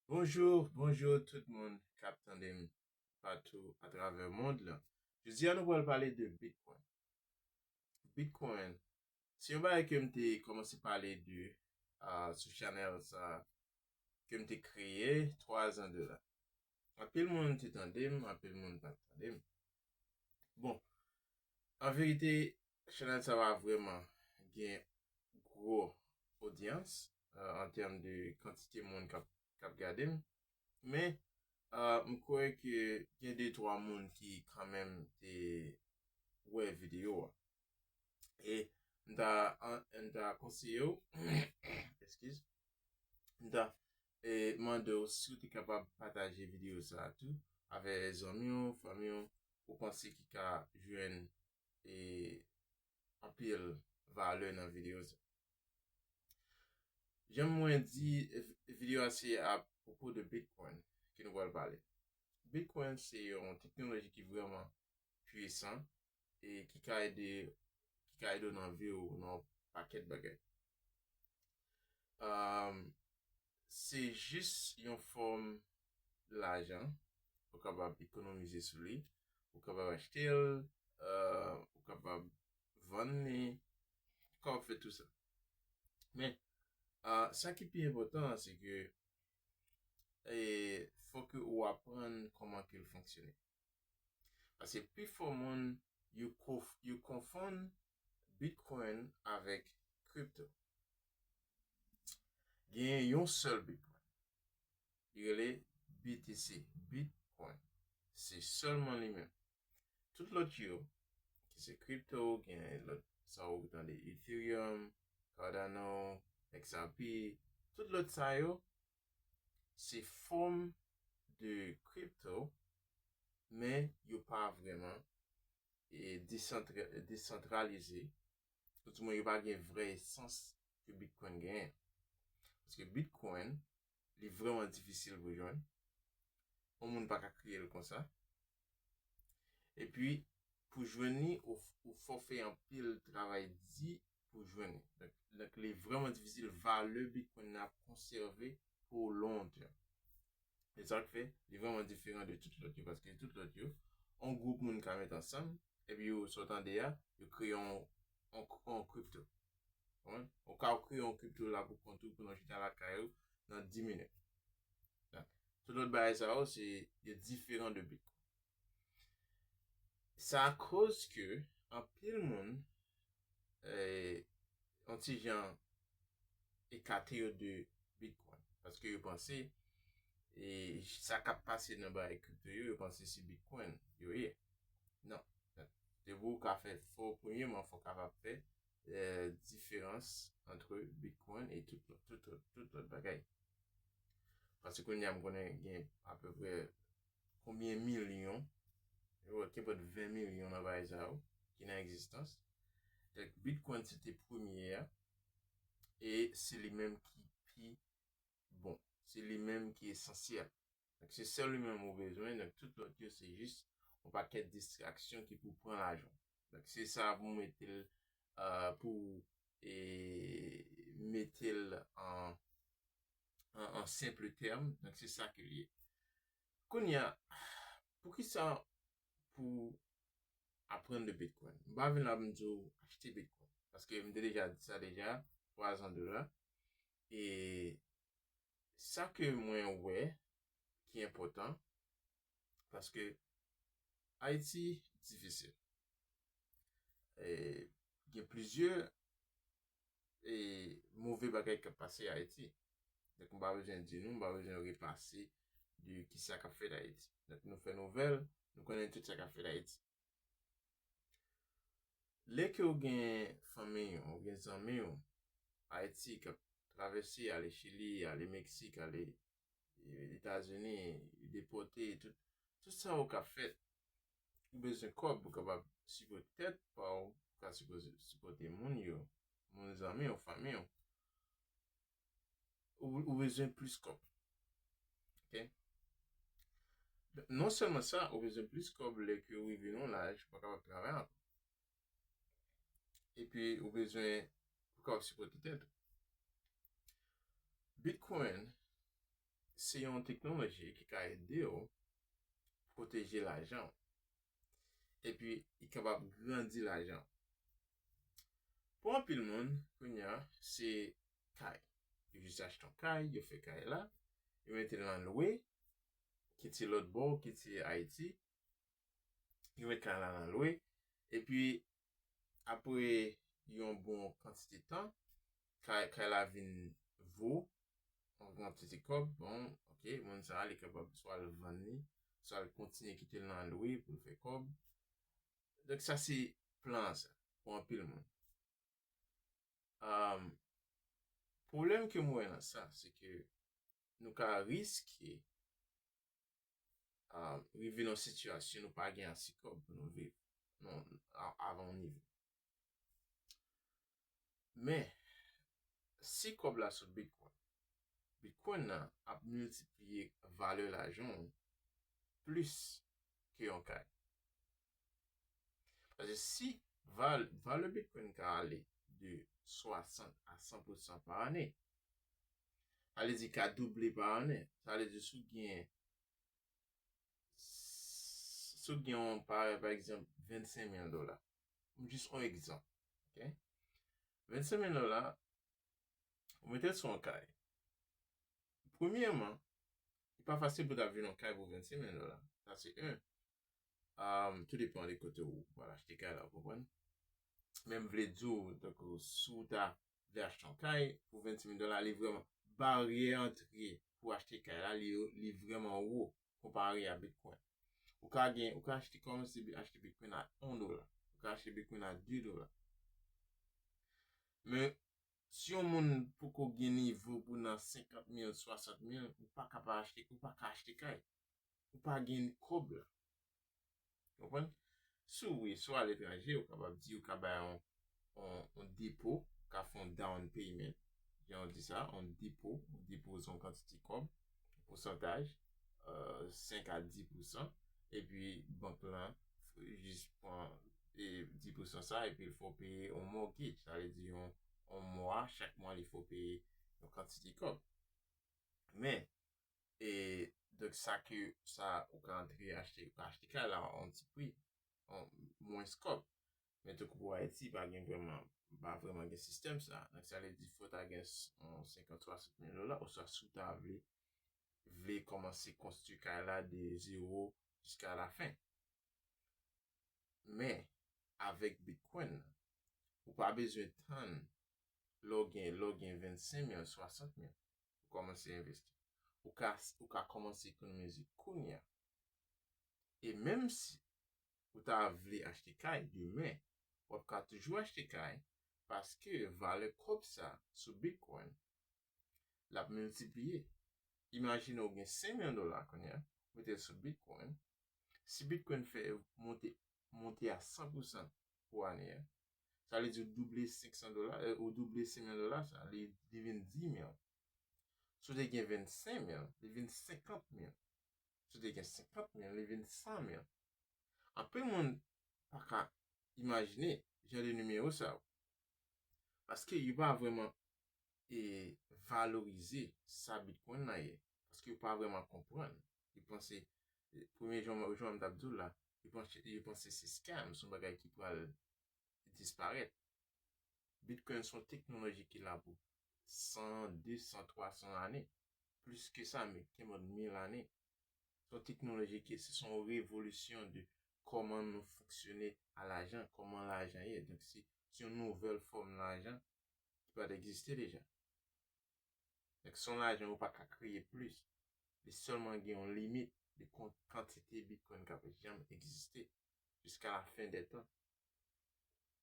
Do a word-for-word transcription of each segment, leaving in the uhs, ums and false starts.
Bonjou, bonjou tout moun k ap tande m patou atravè mond lan. Jodi a nou pral pale de Bitcoin. Bitcoin, se yon bagay ke m te kòmanse pale de uh, sou chanèl sa ke m te kreye twa zan de la. Anpil moun te tande m, anpil moun pa tande m. Bon, an verite, chanèl sa pa vrèman gen gwo odyans uh, an tèm de kantite moun k ap k ap gade m. Men, uh, m kwè ke gen de twa moun ki kanmenm te wè videyo a. E m ta, an- m ta konseye w, eskiz, m ta e, mande w si w te kapab pataje videyo sa a tou avè zanmi w, fanmi w, ou panse ki ka jwenn e, anpil valè nan videyo sa. Jan mwen di, videyo a se apwopo de Bitcoin ke nou pral pale. Bitcoin se yon teknoloji ki vrèman pwisan e ki ka ede ki ka ede w nan vi w nan yon pakèt bagay. Um, se jis yon fòm lajan ou kapab ekonomize sou li, ou kapab achte l, uh, ou kapab vann li, ou kapab fè tou sa. Men, uh, sa ki pi enpòtan an, se ke e, fòk ou aprann kòman ke l fonksyone. Paske pifò moun, yo, kof, yo konfonn Bitcoin avèk kripto. Gen yon sèl Bitcoin. Li rele B T C, Bitcoin. Se sèlman li menm. Tout lòt yo, ki se kripto, gen lòt sa ou tande Ethereum, Cardano, X R P, tout lòt sa yo, se fòm de kripto, men yo pa vrèman e, desantra- desantralize, ou di mwen yo pa gen vrè esans ke Bitcoin genyen. Paske Bitcoin, li vrèman difisil pou jwenn. Yon moun pa ka kreye l konsa. Epi, pou jwenn li, ou, ou fò fè anpil travay di pou jwenn li. Donk, donk li vrèman difisil, valè Bitcoin nan ap konsève pou lontan. E sa k fè, li vrèman diferan de tout lòt yo, paske tout lòt yo, yon gwoup moun ka met ansanm, epi yo, sa w tande a, yo kreye yon, yon, yon kripto. Konprann? Ou ka kreye yon kripto la pou kont ou, pou nan chita lakay ou, nan dis minit. Donk, tout lòt bagay sa yo, se, yo diferan de Bitcoin. Sa akoz ke anpil moun, eh, yon ti jan ekate yo de Bitcoin. Paske yo panse, e, sa k ap pase nan bagay kripto yo, yo panse se Bitcoin yo ye. Non. Depi w ka fè fò premyèman, fò w kapab fè, eh, diferans ant Bitcoin e tout, tout, tout, tout lòt bagay. Paske kounye a m konnen gen apeprè konbyen milyon, yo, kenpòt ven milyon nan bagay sa yo ki nan egzistans. Donk, Bitcoin se te premye a, e se li menm ki pi bon. Se li menm ki esansyèl. Donk, se sèl li menm ou bezwen, donk tout lòt yo se jis yon pakèt distraksyon ki pou pran lajan. Donk, se sa pou mete l, euh, pou, e, mete l an, an, an senp tèm, donk se sa ke l ye. Kounye a, poukisa pou aprann de Bitcoin? M pa vin la pou m di w achte Bitcoin, paske m te deja di sa deja, twa zan de la. E sa ke mwen wè ki enpòtan, paske Ayiti difisil. E gen plizyè e move bagay k ap pase Ayiti. Donk, m pa bezwen di nou, m pa bezwen repase de kisa k ap fèt Ayiti. Donk, nou fè nouvèl, nou konnen tout sa k ap fèt Ayiti. Lè ke w gen fanmi w, w gen zanmi w Ayiti k ap travèse, ale Chili, ale Meksik, ale, e, Etazini, depòte, tout, tout sa yo k ap fèt, ou bezwen kòb pou kapab sipòte tèt pa w, pou ka sipòte, sipòte moun yo, moun zanmi w, fanmi w. Ou, ou bezwen plis kòb. Ok? Non sèlman sa, ou bezwen plis kòb lè ke w rive nan yon laj, ou pa kapab travay ankò. Epi ou bezwen pou kapab sipòte tèt ou. Bitcoin, se yon teknoloji ki ka ede w pwoteje lajan w. Epi, li kapab grandi lajan w. Pou anpil moun, kounye a, se kay. Yo jis achte yon kay, yo fè kay la, yo mete l nan lwe, kite lòt bò, kite Ayiti, yo met kay la nan lwe. Epi, apre yon bon kantite tan, kay, kay la vin vo yon kantite kòb. Bon, ok, moun sa a, li kapab swa l vann li, swa l kontinye kite l nan lwe pou l fè kòb. Donk, sa se plan an sa, pou anpil moun. Um, pwoblèm ke m wè nan sa, se ke nou ka riske um, rive nan sitiyasyon nou pa gen ase kòb pou nou viv non, a- avan yon nivo. Men, si kòb la sou Bitcoin, Bitcoin nan ap miltipliye valè lajan w plis ke yon kay. Paske si val, valè Bitcoin ka ale de swasant a san pousan pa ane, sa vle di ka double pa ane. Sa vle di si w gen, si w gen yon, pa, pa egzanp, vennsenk mil dola. M jis yon egzanp. Ok? Vennsenk mil dola, ou mete l sou yon kay. Premyèman, li pa fasil pou ta vin yon kay pou vennsenk mil dola. Sa se yon. Um, tou depan de kote ou pral achte kay la, ou konprann? Men m vle di w, donk, si w ta vle achte yon kay pou vennsenk mil dola, li vrèman, baryè antre pou achte kay la, li, li vrèman wo konpare a Bitcoin. Ou ka gen, ou ka achte, kòmanse bi- achte Bitcoin a yon dola. Ou ka achte Bitcoin a de dola. Men, si yon moun poko gen nivo pou nan senkant mil, swasant mil, ou pa ka pa achte, ou pa ka achte kay. Ou pa gen kòb la. Konprann? Si w, wi, si w aletranje, ou kapab di, ou ka bay yon, yon, yon depo, ou ka fè yon down payment. Jan yo di sa, yon depo, ou depoze yon kantite kòb, pousantaj, euh, senk a dis pousan, epi bank lan f- jis pran e dis pousan sa, epi l fè w peye yon mortgage, sa vle di yon, yon mwa, chak mwa li fè w peye yon kantite kòb. Men, e, donk sa ke, sa ou ka antre achte, ou ka achte kay la a yon ti pri, yon mwens kòb. Men tankou pou Ayiti, pa gen vrèman, pa vrèman gen sistèm sa. Donk sa vle di fò ta gen s- yon senkant, swasant mil dola, oswa si w ta vle, vle kòmanse konstwi kay la de zewo jiska lafen. Men, avèk Bitcoin, ou pa bezwen tann lè w gen, lè w gen vennsenk mil, swasant mil, pou kòmanse envesti. Ou ka, ou ka kòmanse ekonomize kounye a. E menm si ou ta vle achte kay demen, w ap ka toujou achte kay paske valè kòb sa sou Bitcoin, l ap miltipliye. Imajine w gen senk mil dola kounye a, mete l sou Bitcoin. Si Bitcoin fè monte, monte a san pousan pou ane a, sa vle di ou double senk san dola, euh, ou double senk mil dola, sa, li, li vin dis mil. Si w te gen vennsenk mil, li vin senkant mil. Si w te gen senkant mil, li vin san mil. Anpil moun pa ka imajine jan de nimewo sa yo. Paske yo pa vrèman e valorize sa Bitcoin nan ye. Paske yo pa vrèman konprann. Yo panse, e, premye jan, jan m t ap di w la, yo panse, yo panse se scam, se yon bagay ki pral disparèt. Bitcoin se yon teknoloji ki la pou san, de san, twa san ane. Plis ke sa, men kenbòt mil ane. Se yon teknoloji ki, se se yon revolisyon de kòman nou fonksyone a lajan, kòman lajan ye. Donk, se, se yon nouvèl fòm lajan ki pa t egziste deja. Donk, se yon lajan ou pa ka kreye plis. Li sèlman gen yon limit de kon- kantite Bitcoin k ap janm egziste jiska la fen dè tan.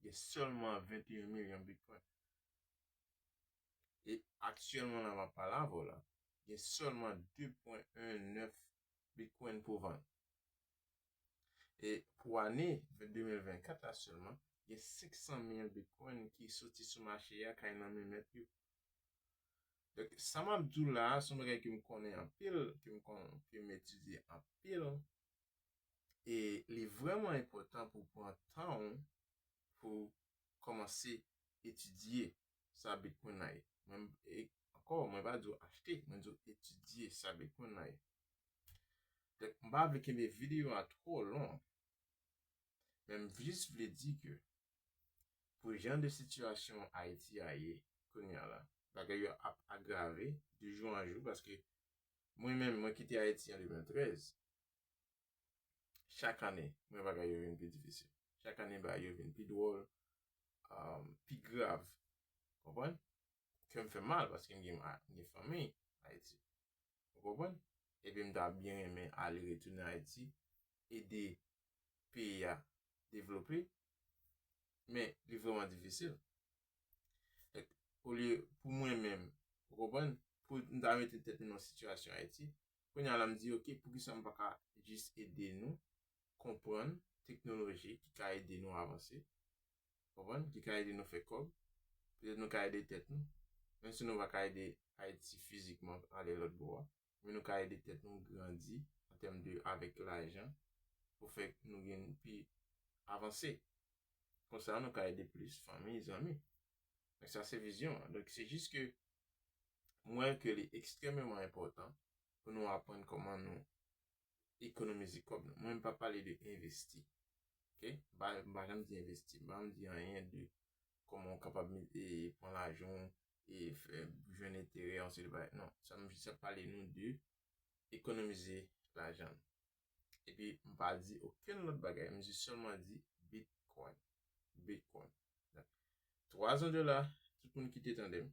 Gen sèlman venteyen milyon Bitcoin. E aktyèlman la m ap pale avè w la, gen sèlman de pwen en nèf Bitcoin pou vann. E pou ane de mil vennkat la sèlman, gen senk san mil Bitcoin ki soti sou mache a, k al nan men mèt yo. Donk, sa m ap di w la a, se yon bagay ke m konnen anpil, ke m kon- ke m etidye anpil. E li vrèman enpòtan pou w pran tan w pou w kòmanse etidye sa Bitcoin nan ye. Mwen, e, ankò, mwen pa di w achte, mwen di w etidye sa Bitcoin nan ye. Donk, m pa vle kenbe videyo a twò long, men m jis vle di ke pou jan de sitiyasyon Ayiti a ye kounye a la, bagay yo ap agrave de jou an jou, paske mwen menm, mwen kite Ayiti an de mil trèz. Chak ane, mwen bagay yo vin pi difisil. Chak ane, bagay yo vin pi dwòl, um, pi grav. Konprann? Kè m fè mal paske m gen, m gen fanmi Ayiti. Ou konprann? Epi m ta byen renmen ale retounen Ayiti, ede peyi a devlope, men li vrèman difisil. Donk, olye pou mwen menm, ou konprann, pou m ta mete tèt mwen nan sitiyasyon Ayiti, kounye a la m di, oke, poukisa m pa ka jis ede nou konprann teknoloji ki ka ede nou avanse, konprann, ki ka ede nou fè kòb, petèt nou ka ede tèt nou, menm si nou pa ka ede Ayiti fizikman ale lòt bò a, men nou ka ede tèt nou grandi an tèm de, avèk lajan, pou fè nou gen pi avanse. Konsa, nou ka ede plis fanmi, zanmi. Donk, sa se vizyon an. Donk, se jis ke mwen wè ke li ekstrèmeman enpòtan pou nou aprann kòman nou ekonomize kòb nou. Mwen, m pa pale de envesti. Oke? M pa, m pa janm di envesti. M pa janm di anyen de kòman w kapab met, e, pran lajan w e fè, jwenn enterè, yon seri de bagay. Non, sa m jis ap pale nou de ekonomize lajan nou. Epi, m pa di okenn lòt bagay. M jis sèlman di Bitcoin. Bitcoin. Donk, twa zan de la, tout moun ki te tande m,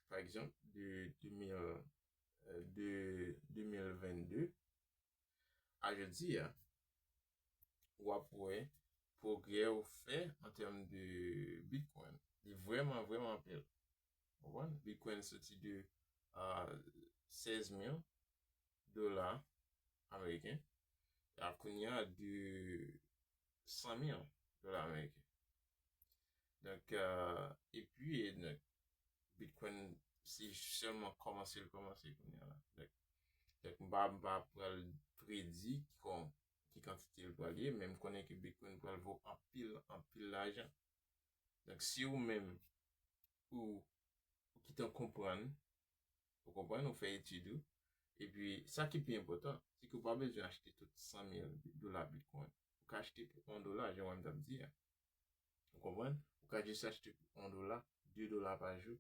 pa egzanp, de de mil, euh, de de mil vennde a jodi a, w ap wè pwogrè w fè an tèm de Bitcoin. Li vrèman, vrèman anpil. Ou konprann? Bitcoin soti de, euh, sèz mil dola ameriken. A kounye a de san mil dola ameriken. Donk, euh, epi, donk, Bitcoin, se sèlman kòmanse l kòmanse kounye a la. Donk, donk, m pa, m pa pral predi ki kon, ki kantite l pral ye, men m konnen ke Bitcoin pral vo anpil, anpil lajan. Donk, si ou menm, ou, ou gentan konprann, ou konprann, ou fè etid ou, epi sa ki pi enpòtan, se ke ou pa bezwen achte tout san mil dola Bitcoin. Ou ka achte pou yon dola, jan w t ap di a. Ou konprann? Ou ka jis achte pou yon dola, de dola pa jou.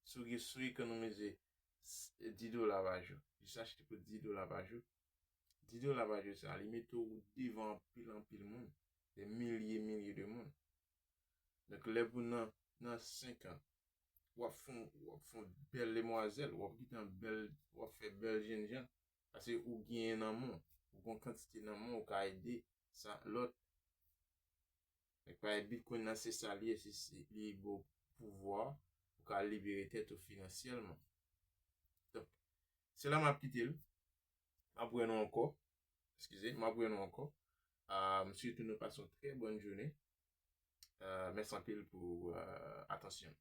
Si w, si w ekonomize s-, dis dola pa jou, jis achte pou dis dola pa jou. Dis dola pa jou sa, li mete w devan anpil, anpil moun. Dè milye, milye de moun. Donk, lè pou nan, nan senk an, w ap fè, w ap fè yon bèl demwazèl, w ap kite yon bèl, w ap fè bèl jennjan. Paske ou genyen nan men w, ou gen yon kantite nan men w, ou ka ede sa lòt. Donk, pa Bitcoin nan, se sa li ye, se, se, li ba w pouvwa pou ka libere tèt ou finansyèlman. Donk, se la m ap kite l. M ap wè nou ankò. Eskize, m ap wè nou ankò. Ah, m swete nou pase yon trè bòn jounen. Ah, mèsi anpil pou, ah, atansyon.